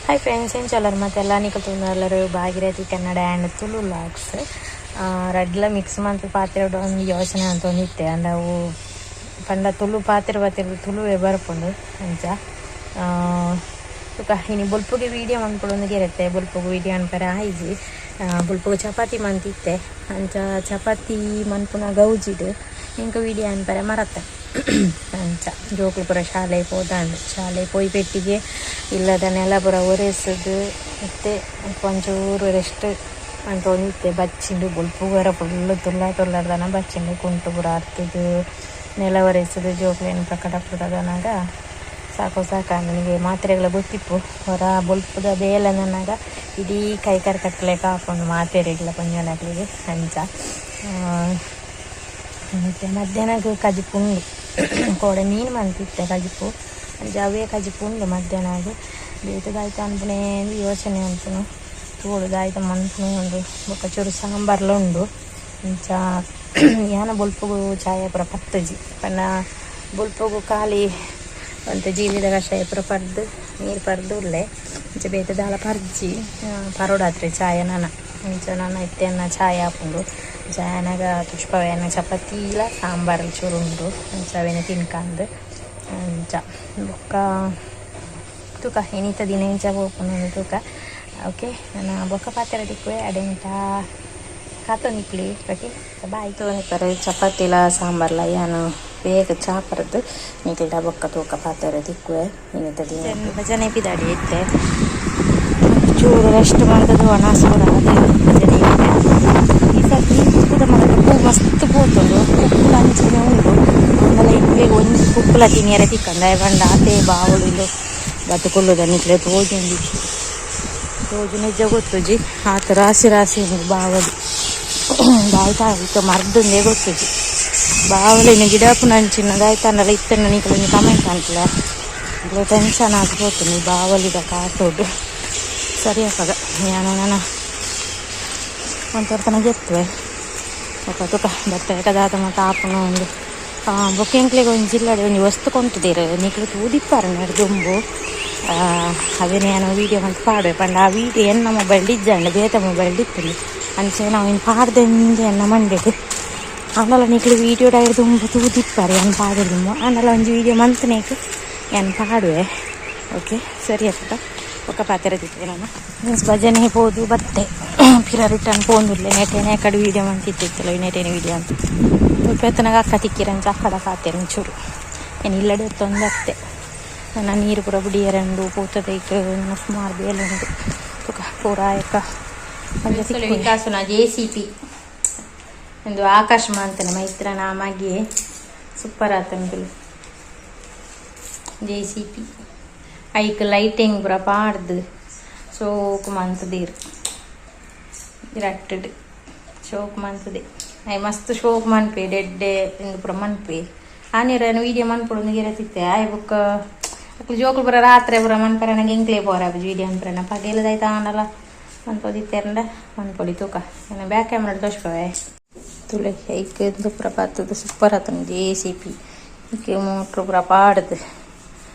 Hi friends, ಎಂಚಲರ್ ಮತ್ತೆಲ್ಲ ನಿಕಲ್ ತೂಂದಲ್ಲರು ಭಾಗೀರಥಿ ಕನ್ನಡ ಆ್ಯಂಡ್ ತುಳು ವ್ಲಾಗ್ಸ್ ರಡ್ಲ ಮಿಕ್ಸ್ ಮಂತ್ ಪಾತ್ರೆ ಒಂದು ಯೋಚನೆ ಅಂತ ಒಂದಿತ್ತೆ. ಅಂಡ ಅವು ಪಂಡ ತುಳು ಪಾತ್ರೆ ಪಾತ್ರೆ ತುಳುವೆ ಬರ್ಪುಂಡು ಅಂಚ. ತುಕ ಇನಿ ಬೊಲ್ಪುಗೆ ವೀಡಿಯೋ ಮನ್ಪೊಡೊಂದು ಗೆರತ್ತೆ ಬೊಲ್ಪುಗು ವೀಡಿಯೋ ಅನ್ಪರೆ ಆಯ್ಜಿ. ಬೊಲ್ಪುಗು ಚಪಾತಿ ಮಂತಿತ್ತೆ ಅಂಚ ಚಪಾತಿ ಮನ್ಪುನ ಗೌಜಿಡ್ ಇಂಕ ವೀಡಿಯೋ ಅನ್ಪರೆ ಮರತ್ತೆ ಅಂಚ. ಜೋಕುಲು ಪೂರ ಶಾಲೆ ಪೋದಾಂಡ್, ಶಾಲೆ ಪೋಯಿ ಪೆಟ್ಟಿಗೆ ಇಲ್ಲದ ನೆಲ ಪೂರ ಒರೆಸುದು ಇತ್ತೆ ಒಂಚೂರು ರೆಸ್ಟ್ ಅಂತ ಒಂದಿತ್ತೆ. ಬಚ್ಚಿಂಡು ಬೊಲ್ಪುಗರ ಫುಲ್ಲು ತುಲ್ಲ ತುಲ್ಲರ್ದನ ಬಚ್ಚಿಂಡು ಕುಂಟು ಪೂರ ಅರ್ತದು ನೆಲ ಒರೆಸುದು ಜೋಕುಲೇನು ಪ್ರಕಟ ಪುರದನಾಗ ಸಾಕು ಸಾಕು ನನಗೆ ಮಾತ್ರೆಗಳ ಗೊತ್ತಿಪ್ಪು. ಹೊರ ಬೊಲ್ಪುದ ಬೇಲೆ ನನಗ ಇಡೀ ಕೈ ಕರ್ ಕಟ್ಟಲೆಕ್ಕ ಹಾಕೊಂಡು ಮಾತೆರೆಗ್ಲ ಪಂಜೋನಕ್ಲಿಗೆ ಅಂಚ. ಮತ್ತು ಮಧ್ಯಾಹ್ನಕ್ಕೆ ಕಜಿಪು ಉಂಡು, ಕೋಡೆ ಮೀನು ಮಂತಿತ್ತೆ ಕಜಿಪು ಅಂಚ ಅವೇ ಕಜಿಪು ಉಂಡು. ಮಧ್ಯಾಹ್ನ ಬೇತದಾಯ್ತು ಅನ್ಪುನೇ ಯೋಚನೆ ಅನ್ಪುನು ತೋಡುದಾಯ್ತು ಮನ್ಪುನು ಉಂಡು. ಬೊಕ್ಕ ಚೂರು ಸಾಂಬಾರ್ಲ ಉಂಡು ಅಂಚ. ಯಾನ ಬೊಲ್ಪುಗು ಚಾಯ ಪೂರ ಪತ್ತುಜಿ ಪಂಡ ಬೊಲ್ಪುಗು ಖಾಲಿ ಒಂತೆ ಜೀರಿದ ಕಷಾಯ ಪೂರ ಪರ್ದು ನೀರು ಪರ್ದು ಉಲ್ಲೆ ಅಂಚ ಬೇತೆ ದಾಲ ಪರ್ಜಿ ಪರೋಡಾತ್ರೆ ಚಾಯ ನನ ಅಂಚ. ನನ ಇತ್ತೆ ಅನ್ನ ಚಾಯ ಆಪುಂಡು. ಚಾಯನಾಗ ಪುಷ್ಪವೇನ ಚಪಾತಿ ಇಲ್ಲ ಸಾಂಬಾರು ಚೂರು ಉಂಡು ಅಂಚ ಅವೇನ ತಿನ್ಕಂದು ಅಂಚ. ಬೊಕ್ಕ ತೂಕ ಇನಿತ ದಿನ ಇಂಚ ಪೋಪುಂಡು ತೂಕ. ಓಕೆ, ನಾನು ಬೊಕ್ಕ ಪಾತ್ರೆ ತಿಕ್ಕುವೆ ಅಡೆಂಟ ಕಾತೊಂದಿಕ್ಲಿ. Okay bye. ತೋನಿಪರೆ ಚಪಾತಿಲ ಸಾಂಬಾರ್ಲ ಯಾನು ಬೇಗ ಚಾ ಪರದು ನಿಕಲ್ಡ ಬೊಕ್ಕ ತೂಕ ಪಾತ್ರೆ ತಿಕ್ಕುವೆ ಇನ್ನಿತ ದಿನ. ಭಜನೆ ಪಿದಾಡಿ ಇತ್ತೆ ಚೂರು ರೆಸ್ಟ್ ಮಾಡ್ದದು ಒಣಸು ಅದೇ ಭಜನೆ. ಈ ಸರ್ತಿ ಕುಕ್ಕುದ ಮರತ ಪೂ ಮಸ್ತ್ ಪೋತುಂಡು, ಕುಕ್ಕುಲ ಅಂಚನೆ ಉಂಡು. ಆಂಡಲ ಬೇಗ ಒಂಜಿ ಕುಕ್ಕುಲ ತಿನಿಯರೆ ತಿಕ್ಕಂದ ಪಂಡ ಆತೆ ಬಾವಳು ಇಲ್ಲು ಬತ್ತುಕೊಳ್ಳುದ ನಿಕ್ಲೆ ತೋಜೊಂದು ತೋಜು ನಿಜ ಗೊತ್ತುಜಿ. ಆತ ರಾಶಿ ರಾಶಿ ಉಂಡು ಬಾವಲಿ ದಾಯ್ತಾ ಇತ್ತ ಮರ್ದಂದೇ ಗೊತ್ತುಜಿ. ಬಾವಲಿನ ಗಿಡ ಪುನಂಚಿನ ದಾಯ್ತಾಂಡಲ ಇತ್ತನ್ನ ನಿಕ್ಲೆ ಒಂಜಿ ಕಮೆಂಟ್ ಅನ್ಪುಲ. ನಿಕ್ಲೆ ಟೆನ್ಷನ್ ಆದ್ ಪೋತುಂಡು ಈ ಬಾವಲಿದ ಕಾಟೊಡು. ಸರಿ ಅಪಗ ಯಾನು ನನ್ನ ಒಂತೊರ್ತನ ಗೆತ್ತುವೆ ಬೊಕ್ಕ ತುಕ ಬತ್ತೆ ದಾದ ಮಾತ ಆಪುನ ಉಂಡು. ಬೊಕ್ಕ ಎಂಕ್ಲೆಗ್ ಒಂಜಿ ಜಿಲ್ಲಡೆ ಒಂಜಿ ವಸ್ತು ಕೊಂತುದೆರ್, ನಿಕ್ಲೆ ತೂದಿಪ್ಪರ್ ನೆಡ್ ದುಂಬು. ಅವೆನ್ ಯಾನ್ ವೀಡಿಯೋ ಮಂತ್ ಪಾಡುವೆ ಪಂಡ ಆ ವೀಡಿಯೋ ಎನ್ನ ಮೊಬೈಲ್ ಇಜ್ಜಂಡ ಬೇತೆ ಮೊಬೈಲ್ ಇತ್ತುಂಡು ಅಂಚ ನಾವು ಇನ್ ಪಾಡ್ದೆಂದು ಎನ್ನ ಮಂಡೆಗ್. ಆಂಡಲ ನಿಕ್ಲೆ ವೀಡಿಯೋ ಡೈರ್ ದುಂಬು ತೂದಿಪ್ಪರ್ ಯಾನ್ ಪಾಡುದು ದುಂಬು. ಆಂಡಲ ಒಂಜಿ ವೀಡಿಯೋ ಮಂತ್ನೇಕ್ ಯಾನ್ ಪಾಡುವೆ. ಓಕೆ ಸರಿ ಅಪಗ ಬೊಕ್ಕ ಪಾತೆರ ತಿಕ್ಕುವೆ ನಾನು. ಮೀನ್ಸ್ ಭಜನೆ ಪೋದು ಬತ್ತೆ ಪಿರ ರಿಟರ್ನ್ ಪೋಂದುಲ್ಲೆ. ನೆಟೇನೆ ಕಡೆ ವೀಡಿಯೋ ಮಂತಿತ್ತಿತ್ತಲ್ಲ ನೆಟೇನೆ ವೀಡಿಯೋ ಅಂತ ಮುಲ್ಪ ಅಕ್ಕ ತಿಕ್ಕಿರಂಚ ಅಕ್ಕಡ ಪಾತೆರ ಒಂಚೂರು ಏನು ಇಲ್ಲಡೆ ತೊಂದತ್ತೆ. ನನ್ನ ನೀರು ಪೂರ ಬುಡಿಯರಂಡು ಪೂತದೈಕ್ ಸುಮಾರು ಬೇಲೆ ಉಂಡು ತುಕ ಪೂರ ಆಯಕ. ವಿಕಾಸನ ಜೆ.ಸಿ.ಪಿ ಒಂದು ಆಕಾಶ ಮಂತನ ಮೈತ್ರ ನಾಮಾಗಿ ಸೂಪರ್ ಆತಂಕುಲು. ಜೆ.ಸಿ.ಪಿ ಐಕ್ ಲೈಟಿಂಗ್ ಪೂರ ಪಾಡ್ದು ಶೋಕು ಮಂತದೀರ್ ರಟ್ಟಡ್ ಶೋಕ್ ಮಂತದೆ. I ಮಸ್ತ್ ಶೋಕ್ ಮನ್ಪೆ ಡೆಡ್ಡೆ ಇಂದು ಪೂರ ಮನ್ಪೆ ಆನೇರ ವೀಡಿಯೋ ಮನ್ಪೊಡು ಗೆರತಿತ್ತೆ ಆಯ್. ಬೊಕ್ಕ ಅಕ್ಲು ಜೋಕುಲು ಪೂರ ರಾತ್ರೆ ಪೂರ ಮನ್ಪರೆ ನಂಗೆ ಎಂಕ್ಲೆ ಪೋರ ವೀಡಿಯೋ ಅನ್ಪರೆನ ಪಗೆಲದಾಯ್ತು ಆಂಡಲ ಮನ್ಪೊದಿತ್ತೆರಂಡ ಮನ್ಪೊಲಿ ತೂಕ. ಏನ ಬ್ಯಾಕ್ ಕ್ಯಾಮ್ರಾ ತೋಜ್ಪವೆ ತುಲೆ. ಐಕ್ ಇಂದು ಪೂರ ಬತ್ತದ ಸೂಪರ್ ಆತನ ಜೆ.ಸಿ.ಪಿ. ಐಕ್ ಮೋಟ್ರ್ ಪೂರ ಪಾಡ್ದು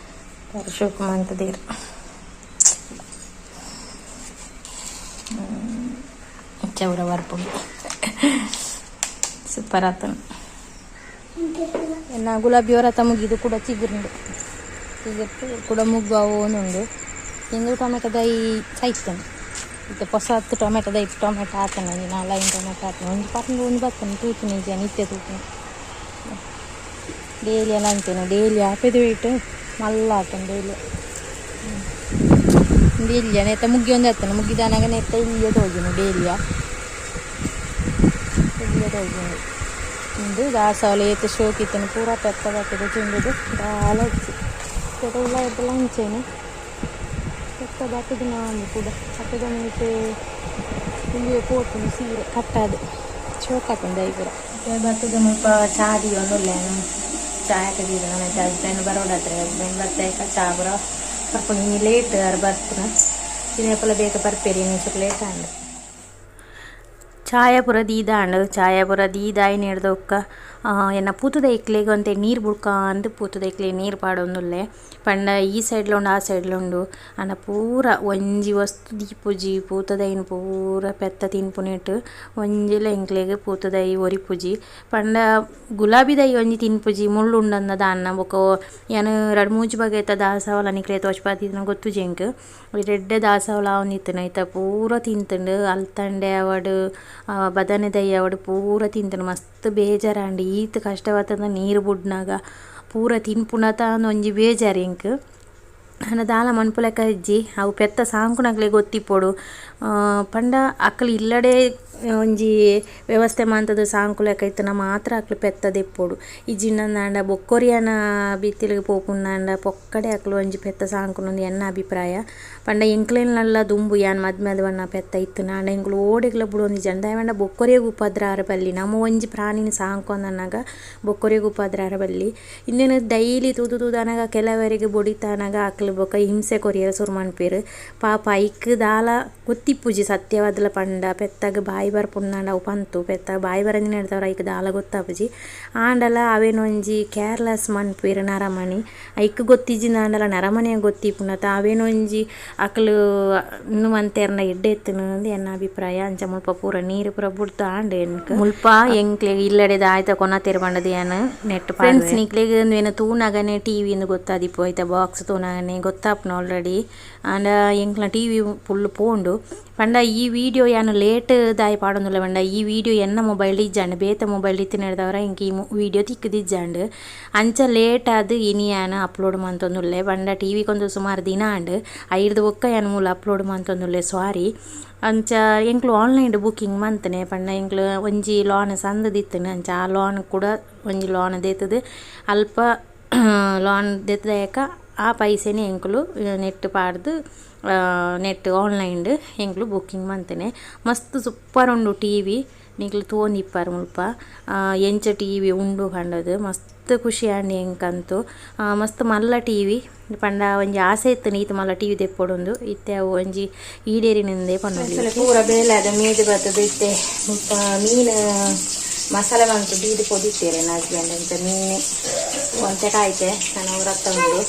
ಶೋಕು ಮಂತದೀರ್ ಚೌರ ಬರ್ಪುಂಡು ಸೂಪರ್ ಆತನ. ಎನ್ನ ಗುಲಾಬಿ ಹೊರತ ಮುಗಿದು ಕೂಡ ಚಿಗುರುಂಡು ಚಿಗುರ್ತು ಕೂಡ ಮುಗ್ಗು ಅವು ಉಂಡು. ಇಂದು ಟೊಮೆಟೊ ದೈ ಸೈತನು ಇತ್ತೆ ಪೊಸತ್ತು ಟೊಮೆಟೊ ದೈ ಟೊಮೆಟೊ ಆತನ ಒಂಜಿ ನಾಲೈನ್ ಟೊಮೆಟೊ ಆತನ ಒಂಜಿ ಪರ್ಂದ್ ಒಂದು ಬತ್ತನ ತೂತುನಿ ನಿಜ ನಿತ್ಯ ತೂತುನಿ ಡೈಲಿ ಎಲ್ಲ ಅಂಚೆನೆ ಡೈಲಿ ಆಪೆದು ವೇಟ್ ಮಲ್ಲ ಆತನ ಡೈಲಿ ಡೈಲಿಯ ನೆತ್ತ ಮುಗ್ಗಿ ಒಂದು ಆತನ ಮುಗ್ಗಿದಾನಾಗ ನೆತ್ತ ಇಲ್ಲಿಯ ತೋಜುನು ಡೈಲಿಯ ಇಲ್ಲಿಯ ತೋಜುನು. ಉಂದು ದಾಸವಾಳ ಏತ್ ಶೋಕು ಇತ್ತುಂಡು ಪೂರ ಪೆತ್ತ ಬತ್ತುದು ತಿಂದುದು ದಾಲ ಇಜ್ಜಿ. ಉಲಾಯಿರ್ದಲ ಅಂಚೆನೆ ಪೆತ್ತ ಬತ್ತುದು ನಾಂದು ಕೂಡ ಬತ್ತುದು ಒಂಜಿ ಉಂದುವೆ ಪೋತುಂಡು ಸೀರೆ ಕಟ್ಟಾದ್ ಶೋಕು ಆಪುಂಡು ದೈ ಪೂರ. ಬತ್ತುದು ಮುಲ್ಪ ಚಾ ದೀವೊಂದುಲ್ಲೆ. ಚಾಯ್ ದೀದ ನನ್ನ ಹಸ್ಬೆಂಡ್ ಬರೋಡಾತ್ರೆ. ಹಸ್ಬೆಂಡ್ ಬತ್ತಾಯ್ಕ ಚಾ ಪೂರ ಪರ್ಪುಂಡು. ಇನಿ ಲೇಟ್ ಆರ್ ಬರ್ಪುನ, ಇನಿ ಬೇಗ ಬರ್ಪೇರಿ, ಇನಿ ಚೂರು ಲೇಟ್ ಆಂಡ್. ಚಾಯ ಪೂರ ದೀದಾಂಡ್. ಚಾಯ ಪೂರ ದೀದಾಯಿ ನೆಡ್ದೊಕ್ಕ ಎನ್ನ ಪೂತುದೈಕ್ಲೆಗ್ ಒಂತೆ ನೀರು ಬುಡ್ಕ ಅಂದ್ ಪೂತುದೈಕ್ಲೆ ನೀರು ಪಾಡೊಂದುಲ್ಲೆ ಪಂಡ ಈ ಸೈಡ್ಲ ಉಂಡು ಆ ಸೈಡ್ಲ ಉಂಡು ಆಂಡ ಪೂರ ಒಂಜಿ ವಸ್ತು ದೀಪುಜಿ ಪೂತದೈನ್ ಪೂರ ಪೆತ್ತ ತಿನ್ಪುನೆಟ್ ಒಂಜಿಲ ಎಂಕ್ಲೆಗ್ ಪೂತದೈ ಒರಿಪುಜಿ ಪಂಡ ಗುಲಾಬಿ ದೈ ಒಂಜಿ ತಿನ್ಪುಜಿ ಮುಳ್ಳು ಉಂಡಂದ ದಾನ್ನ ಬೊಕ ಯಾನ್ ರಡ್ಡ್ ಮೂಜಿ ಬಗೆತ ದಾಸವಾಳ ನಿಕ್ಲೆ ತೋಜ್ಪಾದಿತ್ತಿನ ಗೊತ್ತುಜಿ ಎಂಕ್ ಎಡ್ಡೆ ದಾಸವಾಳ ಆವೊಂದಿತ್ತಿನ ಐತ ಪೂರ ತಿಂತುಂಡು ಅಲ್ತಂಡೆ ಆವಡ್ ಬದನೆ ದೈ ಆವಡ್ ಪೂರ ತಿಂತುಂಡು ಮಸ್ತ್ ಬೇಜಾರಾಂಡ್ ಈತ್ ಕಷ್ಟ ಬತ್ತುಂಡ ನೀರು ಬುಡ್ನಾಗ ಪೂರ ತಿನ್ಪುನತ ಒಂಜಿ ಬೇಜಾರ್ ಎಂಕ್ ಆಂಡ ದಾಲ ಮನ್ಪುಲೆಕ ಇಜ್ಜಿ ಅವು ಪೆತ್ತ ಸಾಂಕುನಕ್ಲೆ ಗೊತ್ತಿಪ್ಪೊಡು ಪಂಡ ಅಕ್ಲ್ ಇಲ್ಲಡೆ ಒಂಜಿ ವ್ಯವಸ್ಥೆ ಮಂತುದು ಸಾಂಕುಲೆಕ ಇತ್ತುಂಡ ಮಾತ್ರ ಅಕ್ಲ್ ಪೆತ್ತ ದೆಪ್ಪೊಡು ಇಜ್ಜಿಂಡ ಬೊಕ್ಕೊರಿಯನ ಬಿತ್ತಿಲ್ಗ್ ಪೋಪುಂಡಾಂಡ ಪೊಕ್ಕಡೆ ಅಕ್ಲ್ ಒಂಜಿ ಪೆತ್ತ ಸಾಂಕುನು ಎನ್ನ ಅಭಿಪ್ರಾಯ ಪಂಡ ಎಂಕ್ಲೆನಲ್ಲ ದುಂಬು ಯಾನ್ ಮದ್ಮೆ ಆದ್ ಪೆತ್ತ ಇತ್ತುಂಡ ಆಂಡ ಎಂಕುಲು ಓಡೆಗ್ಲ ಬುಡೊಂದಿಜ್ಜಂಡ ದಾಯೆ ಪಂಡ ಬೊಕ್ಕೊರಿಯಗ್ ಉಪದ್ರ ಆರೆ ಬಲ್ಲಿ ನಮ ಒಂಜಿ ಪ್ರಾಣಿನ್ ಸಾಂಕೊಂದನಗ ಬೊಕ್ಕೊರಿಯಗ್ ಉಪದ್ರ ಆರೆ ಬಲ್ಲಿ ಇಂದೆನ್ ಡೈಲಿ ತೂದು ತೂದನಗ ಕೆಲವರಿಗೆ ಬೊಡಿತಾನಗ ಅಕ್ಲ್ ಬೊಕ ಹಿಂಸೆ ಕೊರಿಯರೆ ಸುರು ಮನ್ಪೆರ್ ಪಾಪ ಐಕ್ ದಾಲ ಗೊತ್ತಿಪ್ಪುಜಿ ಸತ್ಯವಾದ್ಲ ಪಂಡ ಪೆತ್ತಗ್ ಬಾಯಿ ಬರ್ಪುಂಡಾಂಡ ಅವು ಪಂತು ಪೆತ್ತ ಬಾಯಿ ಬರಂದಿನೆಡ್ದವರ ಐಕ್ ದಾಲ ಗೊತ್ತಾಪುಜಿ ಆಂಡಲ ಅವೆನೊಂಜಿ ಕೇರ್ಲೆಸ್ ಮನ್ಪುವೆರ್ ನರಮನಿ ಐಕ್ ಗೊತ್ತಿಜ್ಜಿಂದಾಂಡಲ ನರಮನಿಗ್ ಗೊತ್ತಿಪ್ಪುಂಡತ ಅವೆನೊಂಜಿ ಅಕ್ಲು ಉಂದು ಮಂತೆರ್ನ ಎಡ್ಡೆ ಇತ್ತುಂಡು ಎನ್ನ ಅಭಿಪ್ರಾಯ ಅಂಚ ಮುಲ್ಪ ಪೂರ ನೀರು ಪೂರ ಬುಡ್ದು ಆಂಡ್ ಎಂಕ್ ಮುಲ್ಪ ಎಂಕ್ಲೆಗ್ ಇಲ್ಲಡೆ ದಾಯ್ತ ಕೊನತೆರ್ ಪಂಡದ್ ಯಾನ್ ನೆಟ್ ಫ್ರೆಂಡ್ಸ್ ನಿಕ್ಲೆಗ್ ಉಂದೆನ್ ತೂನಗನೆ ಟಿವಿ ಇಂದ್ ಗೊತ್ತಾದಿಪ್ಪು ಐತ ಬಾಕ್ಸ್ ತೂನಗನೆ ಗೊತ್ತಾಪುಂಡು ಆಲ್ರೆಡಿ ಆಂಡ ಎಂಕ್ಲ ಟಿವಿ ಫುಲ್ ಪೋಂಡು ಪಂಡ ಈ ವಿಡಿಯೋ ಯಾನ್ ಲೇಟ್ ದಾಯೆ ಪಾಡೊಂದುಲ್ಲೆ ಪಂಡ ಈ ವಿಡಿಯೋ ಎನ್ನ ಮೊಬೈಲ್ ಇಜ್ಜಾಂಡ್ ಬೇತೆ ಮೊಬೈಲ್ ಇತ್ತಿನೆಡ್ದವರ ಎಂಕ್ ಈ ವಿಡಿಯೋ ತಿಕ್ಕುದಿಜ್ಜಾಂಡ್ ಅಂಚ ಲೇಟ್ ಆದ್ ಇನಿ ಯಾನ್ ಅಪ್ಲೋಡ್ ಮಂತೊಂದುಲ್ಲೆ ಪಂಡ ಟಿವಿ ಕೊಂದು ಸುಮಾರು ದಿನ ಆಂಡ್ ಐರ್ದ್ ಬೊಕ್ಕ ಯಾನ್ ಮೂಲು ಅಪ್ಲೋಡ್ ಮಂತೊಂದುಲ್ಲೆ ಸಾರಿ ಅಂಚ ಎಂಕ್ಲು ಆನ್ಲೈನ್ ಬುಕ್ಕಿಂಗ್ ಮಂತನೆ ಪಂಡ ಎಂಕ್ಲು ಒಂಜಿ ಲಾನ್ ಸಂದದಿತ್ತುಂಡು ಅಂಚ ಆ ಲಾನ್ ಕೂಡ ಒಂಜಿ ಲಾನ್ ದೇತುದು ಅಲ್ಪ ಲಾನ್ ದೆತ್ತುದಯಕ ಆ ಪೈಸೆನೆ ಎಂಕುಲು ನೆಟ್ ಪಾಡ್ದು ನೆಟ್ ಆನ್ಲೈನ್ ಎಂಕುಲು ಬುಕ್ಕಿಂಗ್ ಮಂತನೆ ಮಸ್ತ್ ಸೂಪರ್ ಉಂಡು ಟಿವಿ ನಿಕ್ಲು ತೂವೊಂದಿಪ್ಪರ್ ಮುಲ್ಪ ಎಂಚ ಟಿವಿ ಉಂಡು ಪಂಡದು ಮಸ್ತ್ ಖುಷಿ ಆಂಡ್ ಎಂಕಂತು ಮಸ್ತ್ ಮಲ್ಲ ಟಿವಿ ಪಂಡ ಒಂಜಿ ಆಸೆ ಇತ್ತುಂಡು ಈತ್ ಮಲ್ಲ ಟಿವಿ ದೆಪ್ಪೊಡುಂದು ಇತ್ತೆ ಅವು ಒಂಜಿ ಈಡೇರಿನಿಂದೆ ಪನೊಲಿ ಪೂರ ಬೇಲೆ ಆದ್ ಮೀದ್ ಬತ್ತುದು ಇತ್ತೆ ಮುಲ್ಪ ಮೀನು ಮಸಾಲೆ ಮಂತು ದೀದ್ ಪೊದಿತ್ತೇರ್ ಎನ್ನ ಹಸ್ಬೆಂಡ್ ಅಂಚ ಮೀನು ಒಂತೆ ಕಾಯ್ತೆ ನನ ಹೊರತ ಉಂಡು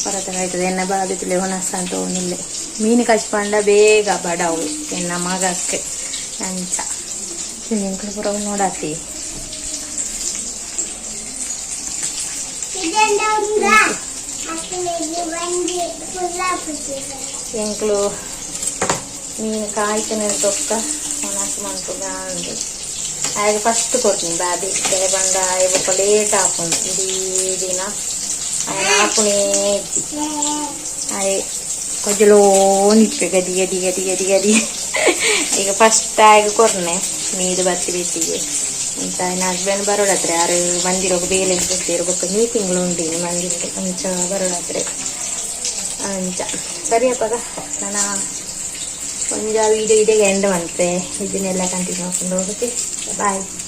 ಹೊರತ ಕಾಯ್ತದೆ ಎನ್ನ ಬಾಬಿ ಒಣಸ್ ಅಂತ ಉಂಡಿಲ್ಲೆ ಮೀನು ಕಚ್ಪಂಡ ಬೇಗ ಬಡವು ಎನ್ನ ಮಗಕ್ಕೆ ಅಂಚ ಎಂಕ್ಲು ಪೂರ ನೋಡಾತಿ ಎಂಕ್ಲು ಮೀನು ಕಾಯ್ತನೆ ತೊಕ್ಕ ಒಣಸ್ ಮನ್ಪುಗ ಅಂದು ಆಗ ಫಸ್ಟ್ ಕೊರ್ತೀನಿ ಬಾಬಿ ದಾಯೆ ಪಂಡ ಆಯೆ ಬೊಕ್ಕ ಲೇಟ್ ಆಪುಂಡು ಇಡೀ ದಿನ ಆಯೆ ಆಪುನೇ ಇಜ್ಜಿ ಆಯೆ ಕೊಜಲೋಂದಿಪ್ಪೆ ಗದಿ ಗದಿ ಗದಿ ಗದಿ ಗದಿ ಈಗ ಫಸ್ಟ್ ಆಯಗ್ ಕೊರ್ನೆ ಮೀದು ಬತ್ತಿ ಬೆಟ್ಟಿಗೆ ಅಂತ ಎನ್ನ ಹಸ್ಬೆಂಡ್ ಬರೋಡಾತ್ರೆ ಆರು ಮಂದಿರಗ್ ಬೇಲೆ ಬತ್ತೇರು ಬೊಕ್ಕ ಮೀಟಿಂಗ್ಲು ಉಂಡು ಇನಿ ಮಂದಿರಡ್ ಅಂಚ ಬರೋಡಾತ್ರೆ ಅಂಚ ಸರಿ ಅಪ್ಪಗ ನನ ಒಂಜ ವೀಡಿಯೋ ಇಡೆಗೆ ಎಂಡ್ ಮನ್ಪೆ ಇದನ್ನೆಲ್ಲ ಕಂಟಿನ್ಯೂ ಹಾಕೊಂಡು ಓಕೆ ಬಾಯ್.